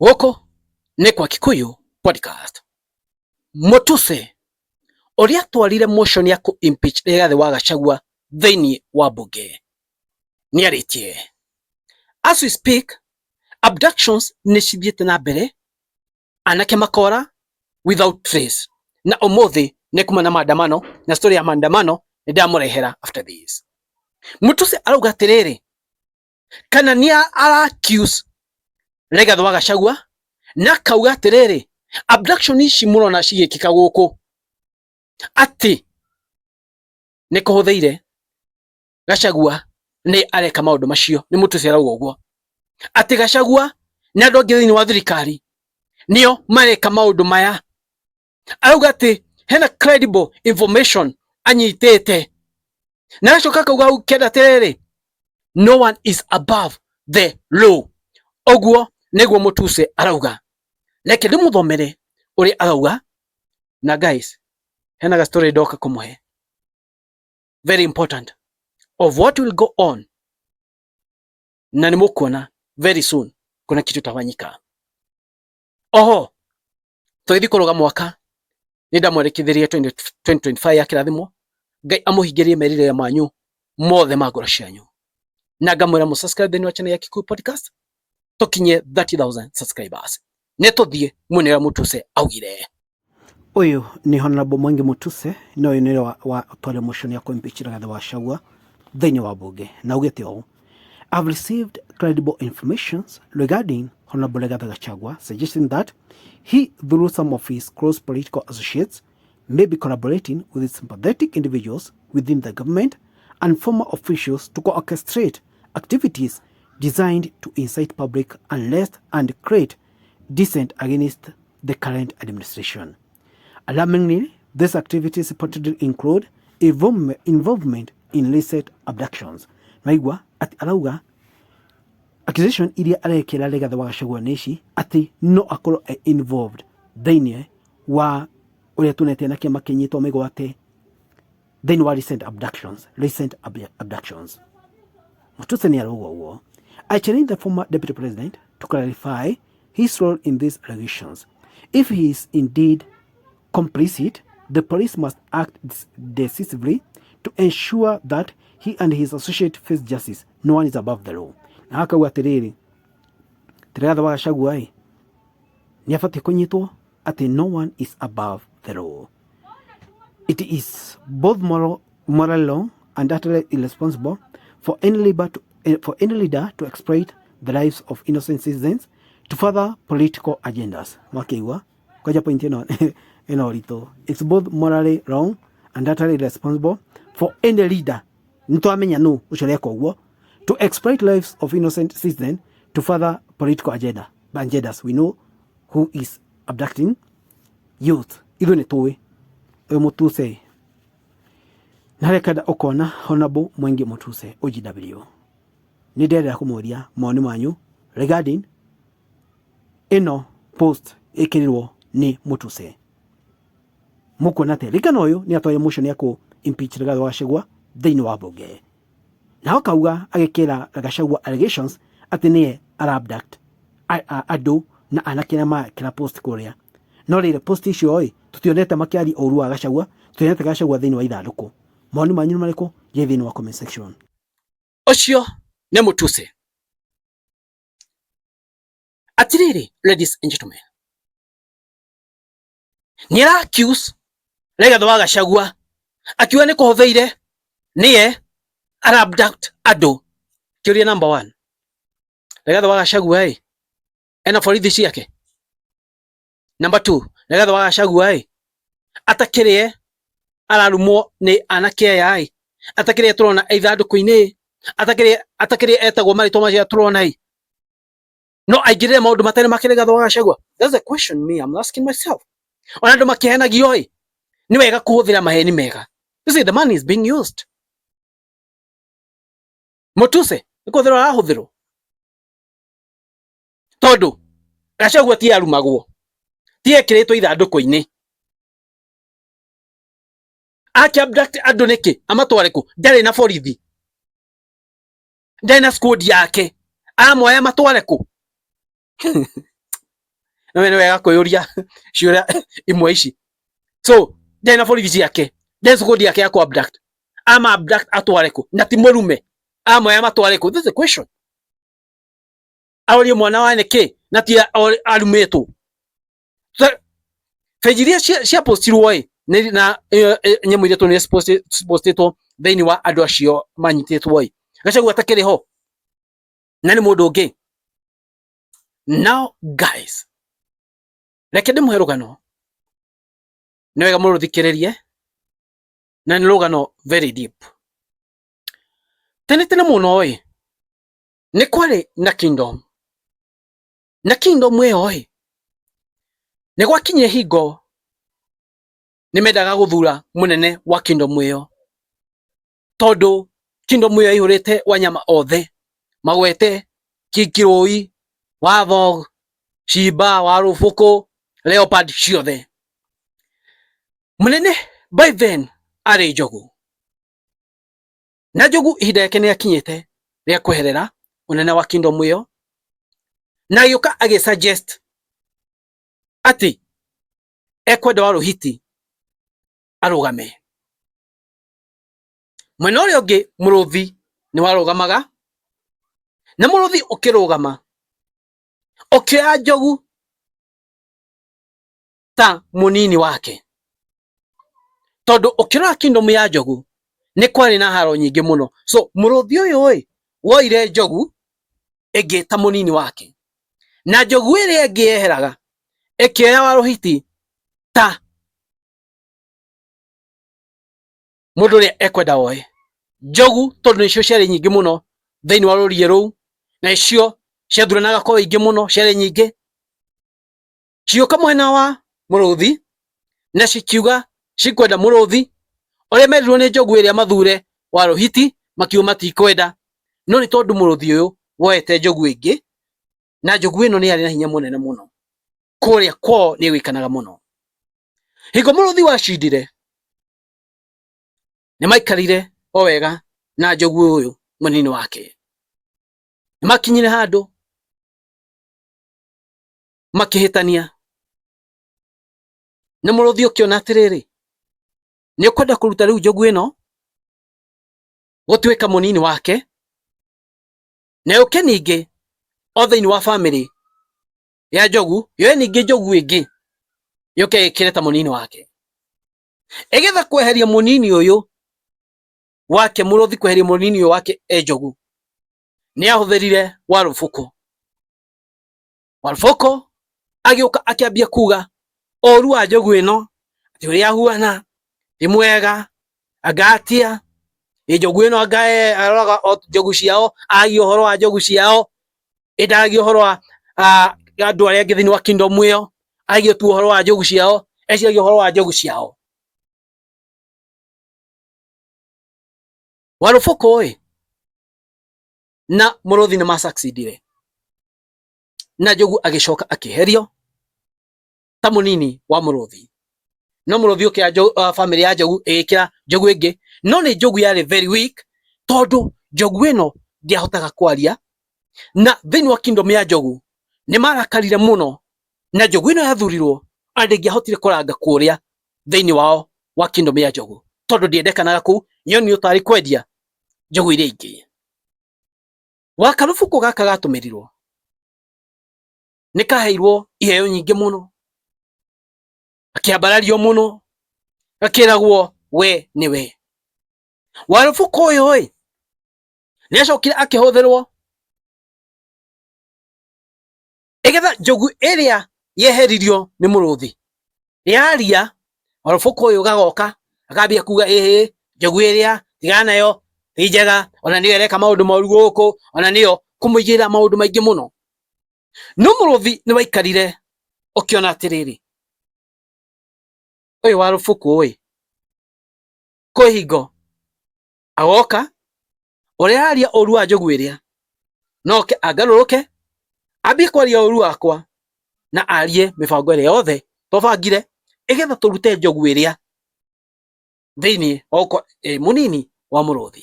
Gũkũ nĩ kwa Kikuyu Podcast. Mutuse ũrĩa atwarire motion ya kũ impeach Rigathĩ wa Gachagua thĩinĩ wa mbunge nĩarĩtie. As we speak, abductions nĩ cithiĩte na mbere, anake makora without trace, na ũmũthĩ nĩ kuma na maandamano, na story ya maandamano nĩ ndamũrehera after this. Mutuse arauga atĩrĩrĩ, kana nĩ ara accuse Rigathĩ wa Gachagua na akauga atĩrĩrĩ, abduction ici mũrona cigĩkĩka gũkũ atĩ nĩ kũhũthĩire Gachagua nĩ areka maũndũ macio, nĩ Mutuse arauga ũguo, atĩ Gachagua na andũ angĩ thĩinĩ wa thirikari nĩo mareka maũndũ maya. Arauga atĩ hena credible information anyitĩte, na agacoka akauga hau kenda atĩrĩrĩ, no one is above the law. Ũguo nĩguo Mutuse arauga. Reke ndĩmũthomere ũrĩa arauga, na guys, hena ga story ndoka kũmũhe very important of what will go on, na nĩ mũkuona very soon kuna kitu tafanyika. Oho tũgĩthiĩ kũrũga mwaka nĩ ndamwerekithirie 2025 ya kĩrathimo, Ngai amũhingĩrie merirĩria manyu mothe ma ngoro cianyu, na ngamwĩra mũ subscribe thĩinĩ wa channel ya Kikuyu Podcast tũkinye 30,000 subscribers. Nĩ tũthiĩ muone ũrĩa Mutuse augire. Ũyũ nĩ Honorable Mwangi Mutuse, na ũyũ nĩwe wa tware motion ya kũ-impeach Rigathĩ wa Gachagua thĩinĩ wa bunge, na augĩte ũũ: I've received credible information regarding Honorable Rigathi Gachagua suggesting that he, through some of his close political associates, may be collaborating with sympathetic individuals within the government and former officials to orchestrate activities designed to incite public unrest and create dissent against the current administration. Alarmingly, these activities reportedly include involvement in illicit abductions. Maigua ati arauga accusation iria arekĩra Rigathĩ wa Gachagua nĩ ici, atĩ no akorwo e involved thĩinĩ wa ũrĩa tuonete na kĩama kĩnyitwo mĩgwate thĩinĩ wa recent abductions, recent abductions. Mutuse nĩ arauga ũguo. I challenge the former deputy president to clarify his role in these allegations. If he is indeed complicit, the police must act decisively to ensure that he and his associate face justice. No one is above the law. Na akauga atĩrĩrĩ, Rigathĩ wa Gachagua ĩ nĩ abatiĩ kũnyitwo, atĩ no one is above the law. It is both morally wrong and utterly irresponsible for any leader to exploit the lives of innocent citizens to further political agendas. Mwakĩigua kwanja point ĩno ĩno ũritũ. It's both morally wrong and utterly irresponsible for any leader, nĩtwamenya nũ ũcio ũreka ũguo, to exploit lives of innocent citizens to further political agendas. We know who is abducting youth, ithuĩ nĩ tũĩ ũyũ Mutuse. Na harĩa kenda ũkona Honorable Mwengi Mutuse OGW, nĩ ndĩrenda kũmũria mawoni manyu regarding ĩno post ĩkĩrirwo nĩ Mutuse. Mũkuona atĩa? Ririkana ũyũ nĩ atwarire motion ya kũ impeach Rigathĩ wa Gachagua thĩinĩ wa bunge, na akauga agĩkĩra Gachagua allegations atĩ nĩye ara abduct andũ na anake arĩa marekĩra post kũrĩa. No rĩrĩ, post icio ĩ tũtionete makĩaria ũru wa Gachagua, tũtionete Gachagua thĩinĩ wa ithandũkũ. Mawoni manyu nĩ marĩkũ? Njĩĩ thĩinĩ wa comment section. Ũcio nĩ Mutuse. Atĩrĩrĩ, ladies and gentlemen, nĩ ara accuse Rigathĩ wa Gachagua akiuga nĩ kũhũthĩire nĩye ara abduct andũ. Kĩũria number one, Rigathĩ wa Gachagua ĩ ena borithi ciake? Number two, Rigathĩ wa Gachagua ĩ atakĩrĩe ararumwo nĩ anake aya ĩ, atakĩrĩe tũrona ithandũkũ-inĩ, atakĩrĩe etagwo marĩtwa macio tũrona ĩ, no aingĩrĩre maũndũ matarĩ make Rigathĩ wa Gachagua? That's a question me I'm asking myself. Ona andũ makĩhenagio ĩ, nĩ wega kũhũthĩra maheni mega. You see, the man is being used. Mutuse nĩ kũhũthĩrwo arahũthĩrwo, tondũ Gachagua ti arumagwo, ti ekĩrĩtwo ithandũkũ-inĩ. Akĩ abduct andũ nĩkĩ? Amatware kũ? Ndarĩ na borithi, ndarĩ na squad yake, amoya matware kũ? No nĩ wega kwĩyũria ciũria imwe ici. So ndarĩ na borithi ciake, ndarĩ squad yake ya ku abduct. Ama abduct atware kũ? Na ti mũrume, amoya matware kũ? This is the question. Arorie mwana wa nĩkĩ na ti arumĩtwo? Page iria cia postirwo ĩ na nyamũ iria tuonire postĩtwo thĩinĩ wa andũ acio manyitĩtwo ĩ, Gachagua atakĩrĩ ho na nĩ mũndũ ũngĩ. Now guys, reke ndĩmũhe rũgano, nĩ wega mũrũthikĩrĩrie, na nĩ rũgano very deep. Tene tene mũno ĩ, nĩ kwarĩ na kingdom, na kingdom ĩyo ĩ, nĩ gwakinyire hingo nĩ mendaga gũthura mũnene wa kingdom ĩyo, tondũ kingdom ĩyo ĩihũrĩte wanyama othe magwete kikirũi, warthog, simba, warũbũkũ, leopard ciothe. Mũnene by then arĩ Njogu, na Njogu ihinda rĩake nĩ akinyĩte rĩa kweherera ũnene wa kingdom ĩyo, na agĩũka agĩ suggest atĩ ekwenda Waruhiti arũgame. Mwena ũrĩa ũngĩ mũrũthi nĩ warũgamaga, na mũrũthi ũkĩrũgama ũkĩoya Njogu ta mũnini wake, tondũ ũkĩrora kingdom ya Njogu nĩ kwarĩ na haro nyingĩ mũno. So mũrũthi ũyũ ĩ woire Njogu ĩngĩ ta mũnini wake, na Njogu ĩrĩa ĩngĩ yeheraga ĩkĩoya Waruhiti ta mũndũ ũrĩa ekwenda oe Njogu, tondũ nĩcio ciarĩ nyingĩ mũno thĩinĩ wa rũriĩ rũu, na nĩcio ciathuranaga kwa ũingĩ mũno, ciarĩ nyingĩ. Cigĩũka mwena wa mũrũthi na cikiuga cikwenda mũrũthi ũrĩa merirwo nĩ Njogu ĩrĩa mathure Waruhiti, makiuga matikwenda, no nĩ tondũ mũrũthi ũyũ woete Njogu ĩngĩ, na Njogu ĩno nĩ yarĩ na hinya mũnene mũno kũrĩa kwao, nĩ ĩgwĩkanaga mũno. Hingo mũrũthi wacindire, nĩ maikarire o wega na Njogu ũyũ mũnini wake. Nĩ makinyire handũ makĩhĩtania, na mũrũthi ũkĩona atĩrĩrĩ, nĩ ũkwenda kũruta rĩu Njogu ĩno gũtuĩka mũnini wake, na yũke ningĩ o thĩinĩ wa family ya Njogu, yoe ningĩ Njogu ĩngĩ yũke ĩkĩre ta mũnini wake, ĩgetha kweheria mũnini ũyũ wake. Mũrũthi kweheria mũnini ũyũ wake e Njogu, nĩ ahũthĩrire Warũbũkũ. Warũbũkũ agĩũka akĩambia kuga ũru wa Njogu ĩno, atĩ ũrĩa ahuana ti mwega, anga atia ĩ Njogu ĩno, anga aroraga o njogu ciao, aragia ũhoro wa njogu ciao, ĩndaragia ũhoro wa andũ arĩa angĩ thĩinĩ wa kingdom ĩyo, aragia tu ũhoro wa njogu ciao, eciragia ũhoro wa njogu ciao. Warũbũkũ ĩ na mũrũthi nĩ ma-succeedire, na Njogu agĩcoka akĩeherio ta mũnini wa mũrũthi, no mũrũthi ũkĩoya family ya Njogu ĩgĩkĩra Njogu ĩngĩ, no nĩ Njogu yarĩ very weak, tondũ Njogu ĩno ndĩahotaga kwaria, na thĩinĩ wa kingdom ya Njogu nĩ marakarire mũno na Njogu ĩno yathurirwo, ona ndĩngĩahotire kũranga kũrĩa thĩinĩ wao wa kingdom ya Njogu, tondũ ndĩendekanaga kũu, nyoni ũtarĩ kwendia njogu iria ingĩ. Wakarũbũkũ gaka gatũmĩrirwo nĩ kaheirwo iheo nyingĩ mũno, gakĩambarario mũno, gakĩragwo we nĩwe Warũbũkũ ũyũ ĩ nĩ acokire akĩhũthĩrwo ĩgetha njogu ĩrĩa yeheririo nĩ mũrũthi yaria. Warũbũkũ ũyũ gagoka akambia kuga, ĩhĩ, njogu ĩrĩa tigana nayo, ti njega, ona nĩyo ĩreka maũndũ moru gũkũ, ona nĩyo kũmũigĩrĩra maũndũ maingĩ mũno. No mũrũthi nĩ waikarire ũkĩona atĩrĩrĩ, ũyũ Warũbũkũ ĩ kwĩ hingo agoka ũrĩa araria ũru wa njogu ĩrĩa, noke angarũrũke ambie kwaria ũru wakwa na arie mĩbango ĩrĩa yothe twabangire ĩgetha tũrute njogu ĩrĩa thĩinĩ wa gũkorwo ĩ mũnini wa mũrũthi.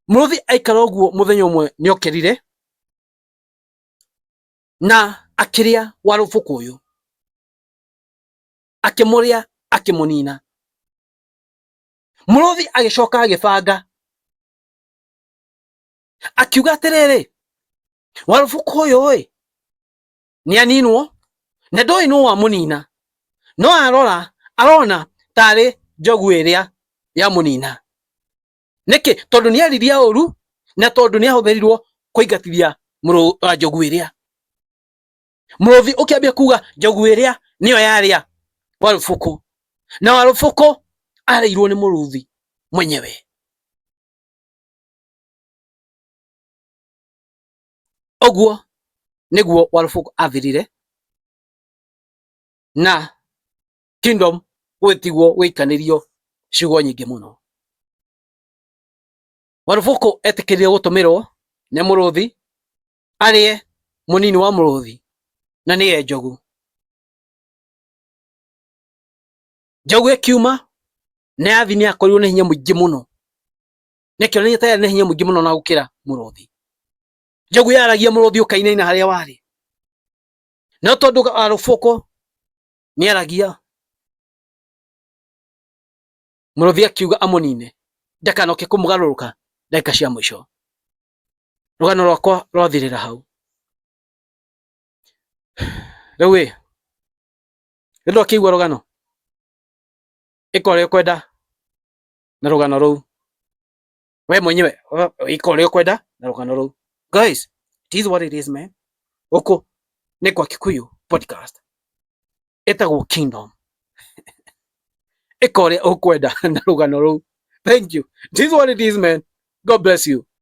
Mũrũthi aikara ũguo, mũthenya ũmwe nĩ okĩrire na Akĩrĩa Warũbũkũ ũyũ, akĩmũrĩa, akĩmũnina. Mũrũthi agĩcoka agĩbanga, akiuga atĩrĩrĩ, Warũbũkũ ũyũ ĩ nĩ aninwo na ndoĩ nũ wamũnina, no arora arona tarĩ njogu ĩrĩa yamũnina. Nĩkĩ? Tondũ nĩ aririe ũru na tondũ nĩ ahũthĩrirwo kũingatithia njogu ĩrĩa. Mũrũthi ũkĩambia kuga njogu ĩrĩa nĩyo yarĩa Warũbũkũ, na Warũbũkũ arĩirwo nĩ mũrũthi mwenyewe. Ũguo nĩguo Warũbũkũ athirire na kingdom gwĩtigwo gũikanĩrio ciugo nyingĩ mũno. Warũbũkũ etĩkĩrire gũtũmĩrwo nĩ mũrũthi arĩe mũnini wa mũrũthi, na nĩye njogu. Njogu ĩkiuma na yathi nĩ yakorirwo nĩ hinya mũingĩ mũno, na ĩkĩonania ta yarĩ na hinya mũingĩ mũno na gũkĩra mũrũthi. Njogu yaragia mũrũthi ũkainaina harĩa warĩ, no tondũ Warũbũkũ nĩ aragia, mũrũthi akiuga amũnine ndakanoke kũmũgarũrũka ndagĩka cia mũico. Rũgano rwakwa rwathirĩra hau. Rĩu ĩ nĩ ndwakĩigua rũgano, ĩka ũrĩa ũkwenda na rũgano rũu we mwenyewe, ĩka ũrĩa ũkwenda na rũgano rũu. Guys, it is what it is, man. Gũkũ nĩ kwa Kikuyu Podcast, ĩtagwo Kingdom. Ĩka ũrĩa ũkwenda na rũgano rũu. Thank you. It is what it is, man. God bless you.